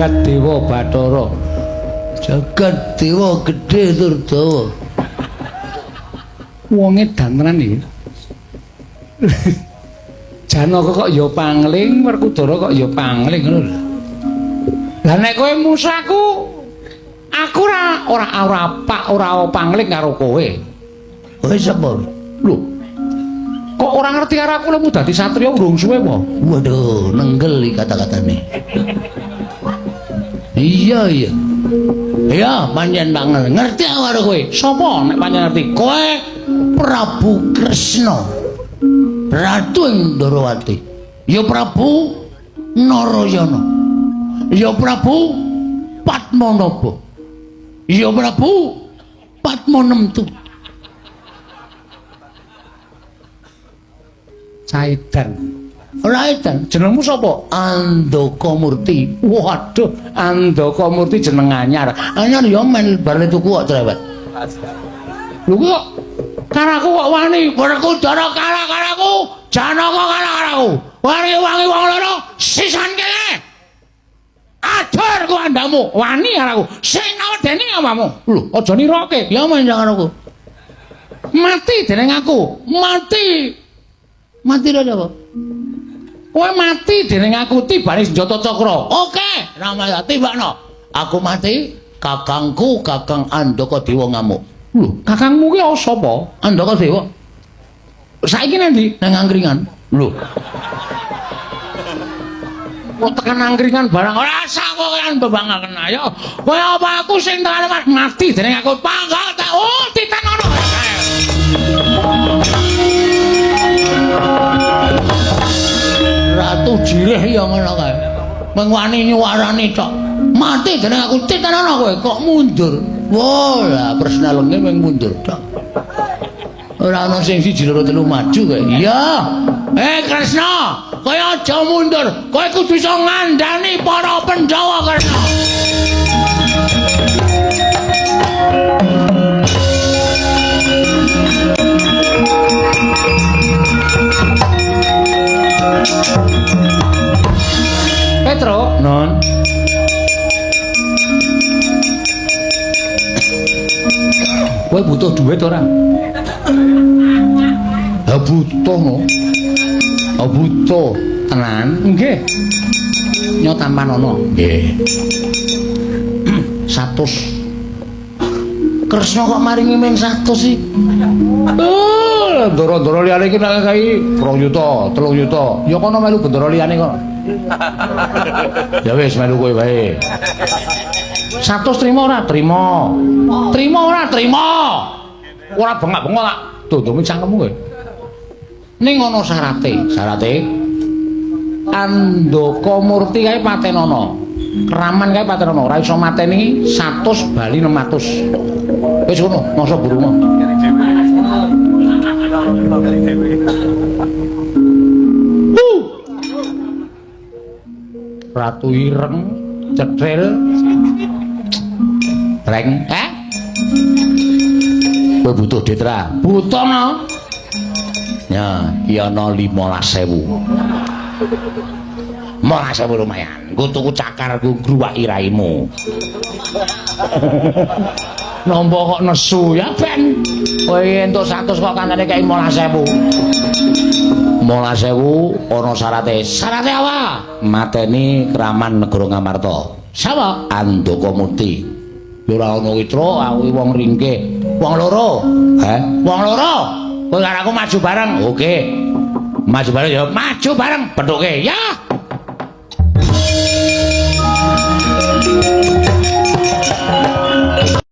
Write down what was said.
Jagat Dewa Bathara. Jagat Dewa gedhe tur dawa. Wong edan tenan iki. Janaka kok ya pangling, Werkudara kok ya pangling ngono lho. Lah nek kowe musuh aku, aku ora ora ora pak ora pangling karo kowe. Kowe sapa? Lho. Kok ora ngerti karo aku lemu dadi satriya urung suwe apa? Waduh, nenggel iki kata-katane. Iya, iya. Iya, pancen banget. Ngerti aku karo kowe. Sapa nek pancen ngerti? Kowe Prabu Kresna. Ratu ing Ndorowati. Ya Prabu Narayana. Ya Prabu Padmanaba. Ya Prabu Padmanemtu. Caidan. Ora edan. Jenengmu sapa? Andaka Murti. Waduh, Andaka Murti jeneng anyar. Anyar ya men bar tuku kok cerewet. Lho kok karo aku kok wani? Werkudara kalah karo aku, Janaka kalah karo aku. Wani-wangi wong loro sisan kene. Ajar ku andamu, wani karo aku. Sing awedeni awakmu. Lho, aja niroke. Ya men karo aku. Mati dening aku. Mati. Mati lho apa? Kowe mati dening aku tibane senjata cakra. Oke, Ramaya tibakno. Aku mati, kakangku Kakang Andaka Dewa ngamuk. Lho, kakangmu ki sapa? Andaka Dewa Saiki nang ndi? Nang angkringan. Lho. Kok tekan angkringan barang ora usah kowe kan bebangaken ayo. Kowe apa aku sing tekan mati dening aku panggal tak oh titan ono. Ratu Jirih ya ngono kae. Mung wani nyuwarani tok. Mati dening aku titan ana kowe kok mundur. Wah, lah persnelenge mung mundur tok. Ora ana sing siji loro telu maju kowe. Iya. Kresna, kowe aja mundur. Kowe kudu iso ngandani para Pandhawa, Kresna. Petro, Non. Kowe butuh duit ora? Ha butuh no. Ha butuh tenan. Nggih. Nyo tampanono. Nggih. 100. Kresna kok maringi ming 100 sih? Oh, ndoro-ndoro liyane iki nek kai 2 yuta, 3 yuta. Ya kono melu bendara liyane kok. Ya wis melu kowe wae. 100 trimo ora? Trimo. Trimo ora? Trimo. Ora bengak-bengok tak dondongi cangkemmu kowe. Ning ana syarate. Syarate Andaka Murti kae patenono. Keraman kae patenono, ora iso mateni 100 bali 600. Wis ngono, masa burung. Ratu ireng, cethil. Breng, eh? Kowe butuh duit ra? Butuh no. Ya, iki ana 15.000. 15.000 lumayan. Nggo tuku cakar nggo ngruwaki raimu. Nampa kok nesu ya ben. Kowe entuk 100 kok kancane kei 15.000. 15.000 ana syarate. Syarate apa? Mateni Kraman Negara Ngamarta. Sapa? Andaka Murti. Ya ora ono witra, aku wong ringkih. Wong loro. Heh? Wong loro. Kowe karo aku maju bareng. Oke. Maju bareng ya, maju bareng pethuke. Ya.